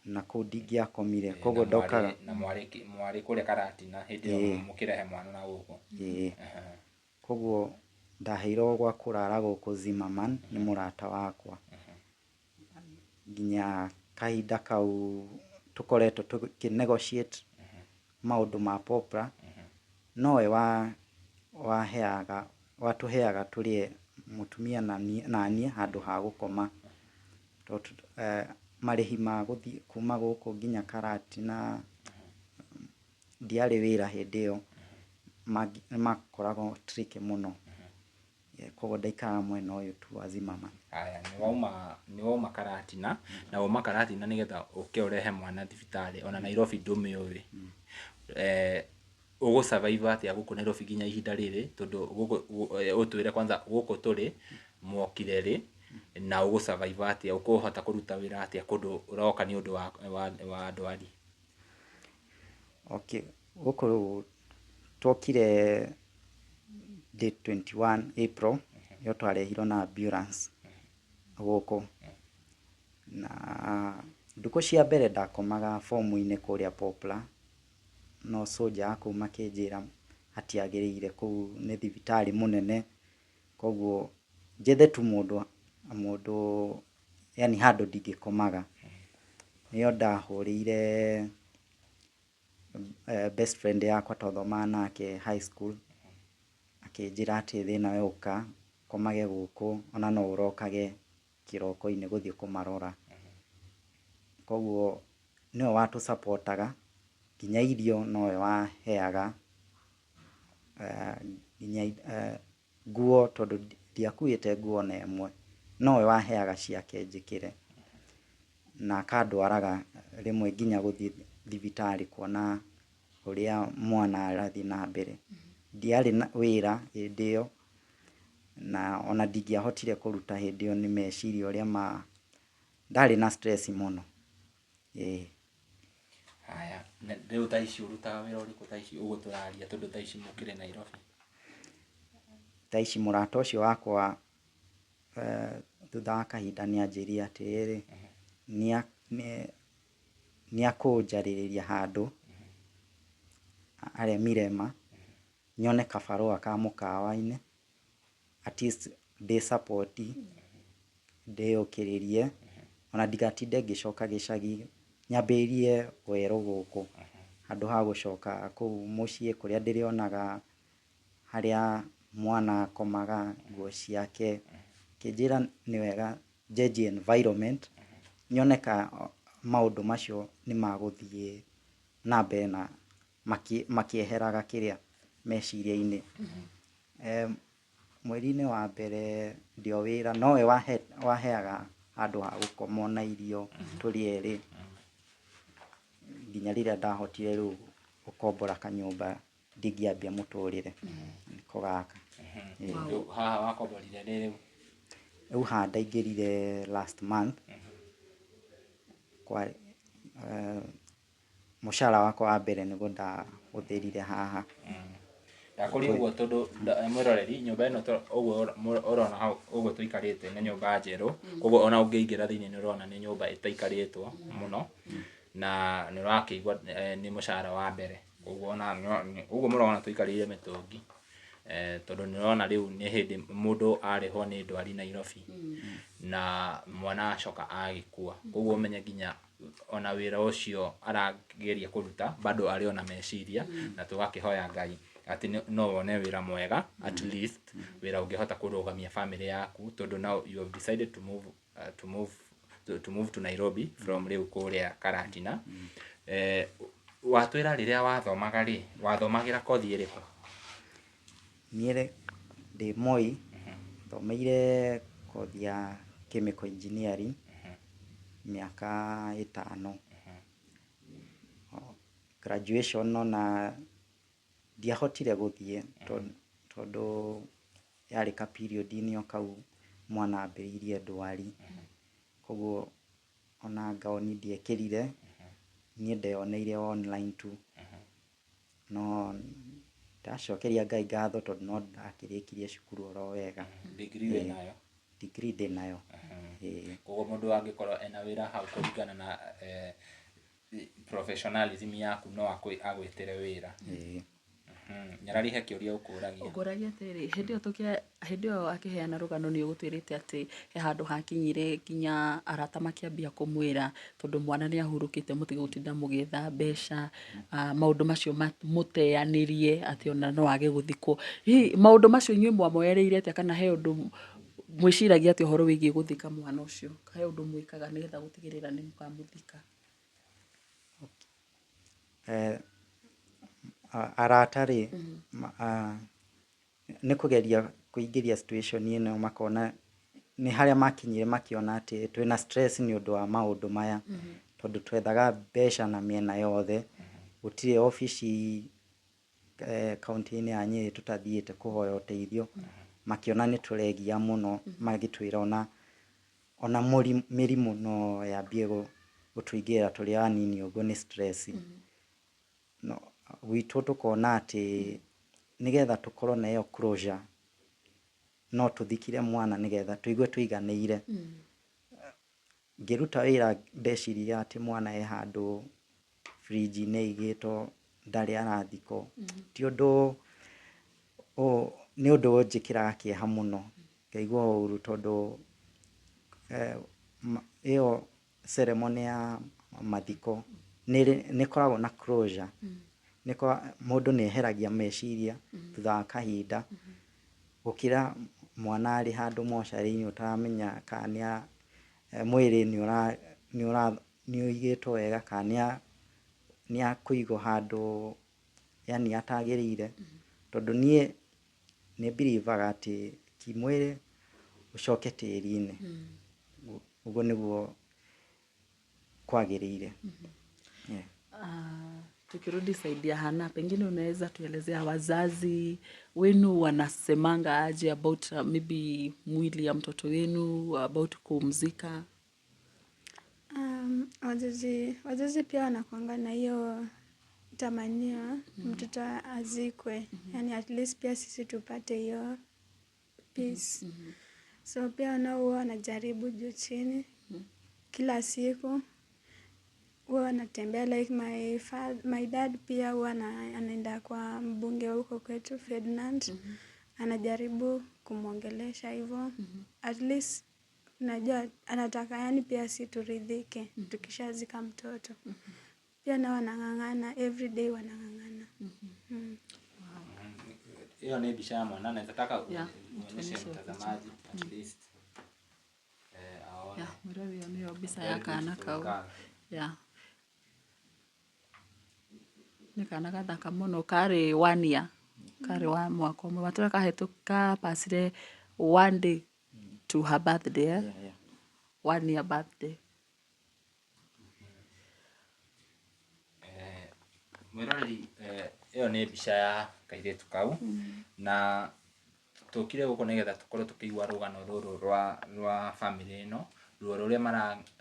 na kũu ndingĩakomire, koguo ndokaga. Na mwarĩ kũrĩa Karatina hĩndĩ ĩyo mũkĩrehe mwana na gũkũ? Ĩĩ. Koguo ndaheirwo gwa kũrara gũkũ Zimmerman nĩ mũrata wakwa nginya kahinda kau tũkoretwo tũkĩ negotiate maũndũ ma Poplar. Nowe waheaga, watũheaga tũrĩe, mũtumia na niĩ, handũ ha gũkoma, tondũ marĩhi ma gũthiĩ kuma gũkũ nginya Karatina, ndiarĩ wĩra hĩndĩ ĩyo, nĩ makoragwo tricky mũno. Koguo ndaikaraga mwena ũyũ tu wa Zimmerman. Haya, nĩ wauma Karatina, na wauma Karatina nĩgetha ũke ũrehe mwana thibitarĩ, ona Nairobi ndũmĩũĩ. Ũgũ survive atĩa gũkũ Nairobi nginya ihinda rĩrĩ? Tondũ gũkũ, ũtwĩre kwanza gũkũ tũrĩ mwokire rĩ, na ũgũ survive atĩa, ũkũhota kũruta wĩra atĩa kũndũ ũroka nĩ ũndũ wa ndwari? Okay, gũkũ twokire date 21 April, nĩyo twarehirwo na ambulance gũkũ. Na ndukũ cia mbere ndakomaga bomu-inĩ kũrĩa Poplar, no soldier a kũu makĩnjĩra hatiagĩrĩire, kũu nĩ thibitarĩ mũnene, koguo njethe tu mũndũ yani handũ ndingĩkomaga. Nĩyo ndahũrĩire best friend yakwa twathomaga nake high school, akĩnjĩra atĩ thĩna we ũka komage gũkũ, ona no ũrokage kĩroko-inĩ gũthiĩ kũmarora. Koguo nĩwe watũ-supportaga nginya irio nowe waheaga, nginya nguo, tondũ ndiakuĩte nguo ona ĩmwe, nowe waheaga ciake njĩkĩre, na akandwaraga rĩmwe nginya gũthiĩ thibitarĩ kuona ũrĩa mwana arathiĩ na mbere. Ndiarĩ na wĩra hĩndĩ ĩyo, na ona ndingĩahotire kũruta hĩndĩ ĩyo nĩ meciria ũrĩa ma ndarĩ na stress mũno, ĩĩ. Haya, rĩu thaa ici ũrutaga wĩra ũrĩkũ thaa ici ũguo tũraria, tondũ thaa ici mũkĩrĩ Nairobi? Thaa ici mũrata ũcio wakwa, thutha wa kahinda nĩ anjĩrire atĩrĩrĩ, nĩ akũnjarĩrĩria handũ harĩa Mirema, nyone kabarũa ka mũkawa-inĩ, at least ndĩ support, ndĩyũkĩrĩrie, ona ndigatinde ngĩcoka gĩcagi, nyambĩrĩrie werũ gũkũ handũ ha gũcoka kũu mũciĩ kũrĩa ndĩrĩonaga harĩa mwana akomaga, nguo ciake. Akĩnjĩra nĩ wega njenjie environment, nyone ka maũndũ macio nĩ magũthiĩ na mbere na makĩeheraga kĩrĩa meciria-inĩ. Mweri-inĩ wa mbere ndĩ o wĩra, nowe waheaga handũ ha gũkoma ona irio tũrĩ erĩ, nginya rĩrĩa ndahotire rĩu gũkombora kanyũmba ndingĩambia mũtũrĩre, nĩko gaka. Rĩu haha wakomborire rĩ rĩu? Rĩu haha ndaingĩrire last month kwa mũcara wakwa wa mbere nĩguo ndahũthĩrire haha. Ndakũria ũguo tondũ, mwĩroreri, nyũmba ĩno ũguo ũrona hau ũguo tũikarĩte nĩ nyũmba njerũ, koguo ona ũngĩingĩra thĩinĩ nĩ ũrona nĩ nyũmba ĩtaikarĩtwo mũno, na nĩ ũrakĩigua nĩ mũcara wa mbere, koguo ona ũguo mũrona tũikarĩire mĩtũngi, tondũ nĩ ũrona rĩu nĩ hĩndĩ mũndũ arĩhwo nĩ ndwari Nairobi na mwana acoka agĩkua, koguo ũmenye nginya ona wĩra ũcio arageria kũruta bado arĩ ona meciria, na tũgakĩhoya Ngai atĩ no wone wĩra mwega, at least wĩra ũngĩhota kũrũgamia family yaku, tondũ now you have decided to move to Nairobi from rĩu kũrĩa Karatina. Watwĩra rĩrĩa wathomaga rĩ, wathomagĩra kothi ĩrĩkũ? Niĩ ndĩ Moi, thomeire kothi ya chemical engineering mĩaka 5. Graduation ona ndiahotire gũthiĩ tondũ yarĩ ka period -inĩ o kau mwana ambĩrĩirie ndwari. Koguo ona ngaoni ndiekĩrire, niĩ ndeyoneire online tu. No ndacokeria Ngai ngatho tondũ no ndakĩrĩkirie cukuru oro wega. Degree wĩ nayo? Degree ndĩ nayo. Ĩĩ. Koguo mũndũ angĩkorwo ena wĩra hau kũringana na professionalism yaku no agwĩtĩre wĩra. Ĩĩ. Nyarari he kĩũria ũkũragia. Ngũragia atĩrĩrĩ, hĩndĩ ĩyo hĩndĩ ĩyo akĩheana rũgano nĩ ũgũtwĩrĩte atĩ he handũ hakinyire nginya arata makĩambia kũmwĩra tondũ mwana nĩ ahurũkĩte mũtige gũtinda mũgĩetha mbeca, maũndũ macio mũteanĩrie atĩ ona no age gũthikwo. Hihi maũndũ macio inyuĩ mwamoereire atĩa kana he ũndũ mwĩciragia atĩa ũhoro wĩgiĩ gũthika mwana ũcio? He ũndũ mwĩkaga nĩgetha gũtigĩrĩra nĩ mũkamũthika? Arata rĩ, nĩ kũgeria kũingĩria situation ĩno makona nĩ harĩa makinyire makĩona atĩ twĩna stress nĩ ũndũ wa maũndũ maya, tondũ twethaga mbeca na mĩena yothe, gũtirĩ obici kaũntĩ-inĩ ya Nyĩrĩ tũtathiĩte kũhoya ũteithio, makĩona nĩ tũregia mũno, magĩtwĩra ona mĩrimũ no yambie gũtũingĩrĩra tũrĩ anini ũguo nĩ stress. No gwitũ tũkona atĩ nĩgetha tũkorwo na ĩyo closure no tũthikire mwana nĩgetha tũigue tũiganĩire. Ngĩruta wĩra ndeciria atĩ mwana e handũ fridge-inĩ aigĩtwo ndarĩ arathikwo, ti ũndũ, nĩ ũndũ ũnjĩkĩraga kĩeha mũno, ngaigua ũru tondũ ĩyo ceremony ya mathiko nĩ ĩkoragwo na closure. Mũndũ nĩ eheragia meciria thutha wa kahinda gũkĩra mwana arĩ handũ mocarĩ-inĩ ũtaramenya kana mwĩrĩ nĩ ũigĩtwo wega kana nĩ akũigwo handũ yani atagĩrĩire. Tondũ niĩ nĩ believe-aga atĩ ti mwĩrĩ ũcoke tĩri-inĩ. Ũguo nĩguo kwagĩrĩire. Yeah. Tukirudi side ya Hana, pengine unaweza tuelezea wazazi wenu wanasemanga aje about maybe mwili ya mtoto wenu, about kumzika? Wazazi pia wanakuanga na hiyo tamanio mtoto azikwe. Yani at least pia sisi tupate hiyo peace. So pia nao huwa wanajaribu juu chini kila siku huwa wanatembea, like my dad pia huwa anaenda kwa mbunge huko kwetu Ferdinand. Anajaribu kumwongelesha hivyo. At least unajua anataka yani pia si turidhike tukishazika mtoto. Pia nao wanang'ang'ana, everyday wanang'ang'ana. Hiyo ni mbica ya mwana, naweza taka Yeah, uonyeshe tuonyeshe mtazamaji at least aone. Yeah, mwĩrori ĩyo nĩyo mbica Very ya kana beautiful kau. girl. Yeah. Nĩ kana gathaka mũno, karĩ 1 year, karĩ wa mwaka ũmwe. Watũra kapacire 1 day to her birthday, eh? Yeah, yeah. 1 year birthday. Mwĩroreri, ĩyo nĩ mbica ya kairĩtu kau na tũkire gũkũ nĩgetha tũkorwo tũkĩigua rũgano rũrũ rwa family ĩno, ruo rũrĩa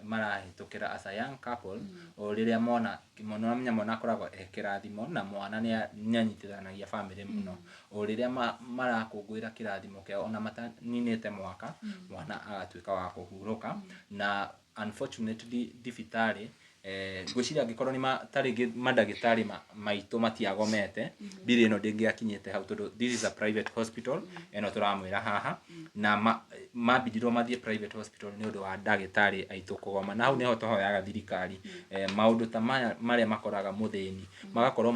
marahĩtũkĩra as a young couple, o rĩrĩa mona mwana, mwana akoragwo e kĩrathimo na mwana nĩ anyitithanagia family mũno. O rĩrĩa marakũngũĩra kĩrathimo kĩao ona mataninĩte mwaka, mwana agatuĩka wa kũhurũka. Na unfortunately thibitarĩ, ngwĩciria angĩkorwo nĩ ta rĩngĩ mandagĩtarĩ maitũ matiagomete, mbiri ĩno ndĩngĩakinyĩte hau tondũ this is a private hospital ĩno tũramwĩra haha, na mambindirwo mathiĩ private hospital nĩ ũndũ wa ndagĩtarĩ aitũ kũgoma. Na hau nĩho tũhoyaga thirikari, maũndũ ta maya marĩa makoraga mũthĩni magakorwo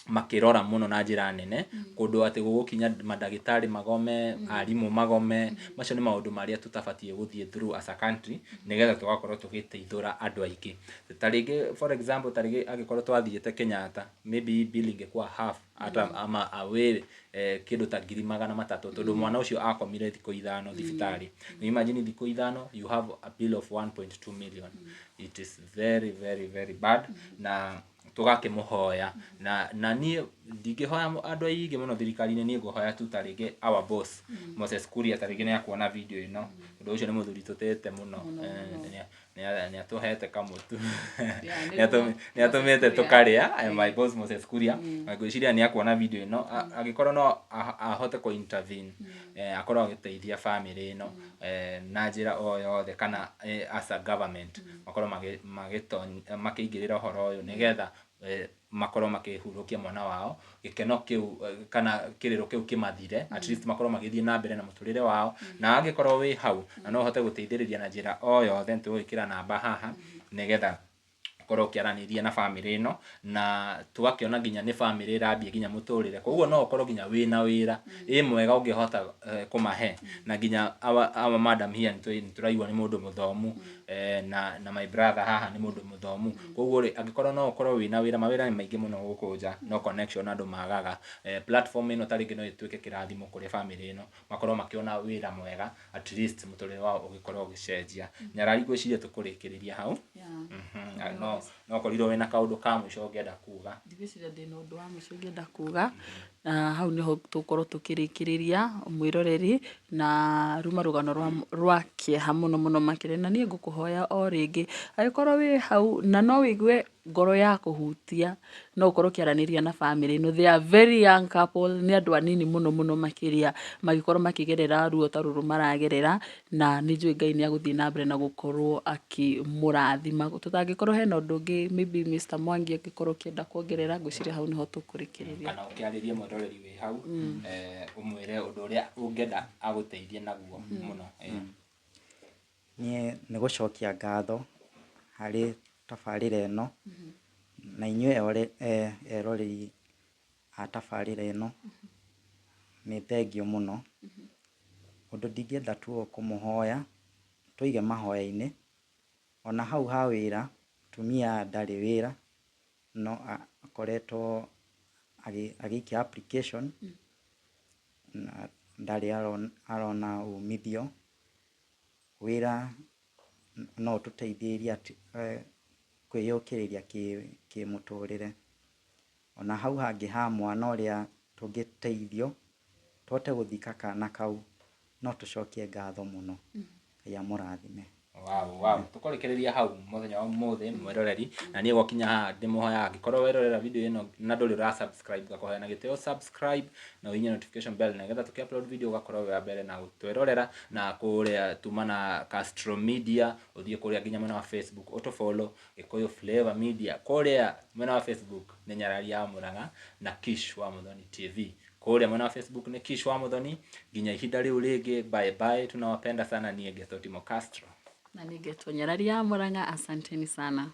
Makĩrora mũno na njĩra nene kũndũ atĩ gũgũkinya mandagĩtarĩ magome, arimũ magome. Macio nĩ maũndũ marĩa tũtabatiĩ gũthiĩ through as a country, nĩgetha tũgakorwo tũgĩteithũra andũ aingĩ. Ta rĩngĩ, for example, ta rĩngĩ angĩkorwo twathiĩte Kenyatta, maybe bill ingĩkua half ata ama away, kĩndũ ta 300,000, tondũ mwana ũcio akomire thikũ 5 thibitarĩ. Imagine thikũ 5, you have a bill of 1.2 million. It is very, very, very bad. Na tũgakĩmũhoya na niĩ ndingĩhoya andũ aingĩ mũno thirikari-inĩ. Niĩ ngũhoya tu ta rĩngĩ our boss Moses Kuria, ta rĩngĩ nĩ akuona video ĩno, tondũ ũcio nĩ mũthuri tũtĩte mũno. Nĩ atũhete kamũtu, nĩ atũmĩte tũkarĩa. My boss Moses Kuria, na ngwĩciria nĩ akuona video ĩno. Angĩkorwo no ahote kũ intervene, akorwo agĩteithia family ĩno na njĩra o yothe, kana as a government makorwo makĩingĩrĩra ũhoro ũyũ, nĩgetha makorwo makĩhurũkia mwana wao, gĩkeno kĩu kana kĩrĩro kĩu kĩmathire, at least makorwo magĩthiĩ na mbere na mũtũrĩre wao. Na angĩkorwo wĩ hau na no ũhote gũteithĩrĩria na njĩra o yothe, nĩtũgwĩkĩra namba haha nĩgetha ũkorwo ũkĩaranĩria na bamĩrĩ ĩno. Na tũgakĩona nginya nĩ bamĩrĩ ĩrambia nginya mũtũrĩre, koguo no ũkorwo nginya wĩna wĩra ĩ mwega ũngĩhota kũmahe. Na nginya our madam here nĩtũraigua nĩ mũndũ mũthomu, na my brother haha nĩ mũndũ mũthomu. Koguo rĩ, angĩkorwo no ũkorwo wĩna wĩra, mawĩra nĩ maingĩ mũno gũkũ nja, no connection andũ magaga. Platform ĩno ta rĩngĩ no ĩtuĩke kĩrathimo kũrĩ bamĩrĩ ĩno, makorwo makĩona wĩra mwega, at least mũtũrĩre wao ũgĩkorwo ũgĩcenjia. Nyarari, ngwĩciria tũkũrĩkĩrĩria hau. No korirwo wĩna kaũndũ ka mũico ũngĩenda kuga. Ndigwĩciria ndĩna ũndũ wa mũico ingĩenda kuga, na hau nĩho tũgũkorwo tũkĩrĩkĩrĩria, mwĩroreri. Na ruma rũgano rwa kĩeha mũno mũno makĩria. Na niĩ ngũkũhoya o rĩngĩ, angĩkorwo wĩ hau na no wĩigue ngoro ya kũhutia, no ũkorwo ũkĩaranĩria na bamĩrĩ ĩno. They are very young couple, nĩ andũ anini mũno mũno makĩria magĩkorwo makĩgerera ruo ta rũrũ maragerera. Na nĩ njũĩ Ngai nĩ agũthiĩ na mbere na gũkorwo akĩmũrathima. Tũtangĩkorwo hena ũndũ ũngĩ, maybe Mr Mwangi angĩkorwo ũkĩenda kuongerera, ngwĩciria hau nĩho tũkũrĩkĩrĩria. Kana ũkĩarĩrie mwĩroreri wĩ hau, ũmwĩre ũndũ ũrĩa ũngĩenda agũteithie naguo mũno. Niĩ nĩ gũcokia ngatho harĩ tabarĩra ĩno, na inyuĩ eroreri a tabarĩra ĩno, nĩ thengiũ mũno. Ũndũ ndingĩenda tu o kũmũhoya tũige mahoya-inĩ. Ona hau ha wĩra, mũtumia ndarĩ wĩra, no akoretwo agĩikia application na ndarĩ arona umithio. Wĩra no ũtũteithĩrĩrie kwĩyũkĩrĩria kĩmũtũrĩre. Ona hau hangĩ ha mwana ũrĩa tũngĩteithio tũhote gũthika kana kau, no tũcokie ngatho mũno. Ngai amũrathime. Wow. Tũkũrĩkĩrĩria hau mũthenya wa ũmũthĩ, mwĩroreri. Na niĩ gwakinya haha ndĩmũhoyaga, angĩkorwo werorera video ĩno na ndũrĩ ũra subscribe, ngakũhoya na gĩtĩo subscribe na ũhihinye notification bell, nĩgetha tũkĩ upload video ũgakorwo wĩ wa mbere na gũtwĩrorera. Na kũrĩa tuma na Castro Media, ũthiĩ kũrĩa nginya mwena wa Facebook ũtũ follow Gĩkũyũ Flavor Media. Kũrĩa mwena wa Facebook nĩ Nyarari ya Mũrang'a na Kish wa Mũthoni TV. Kũrĩa mwena wa Facebook nĩ Kish wa Mũthoni. Nginya ihinda rĩu rĩngĩ, bye bye, tunawapenda sana. Niĩ ngetwo Timo Castro. Na nĩ ngetwo Nyarari ya Mũrang'a. Asanteni sana.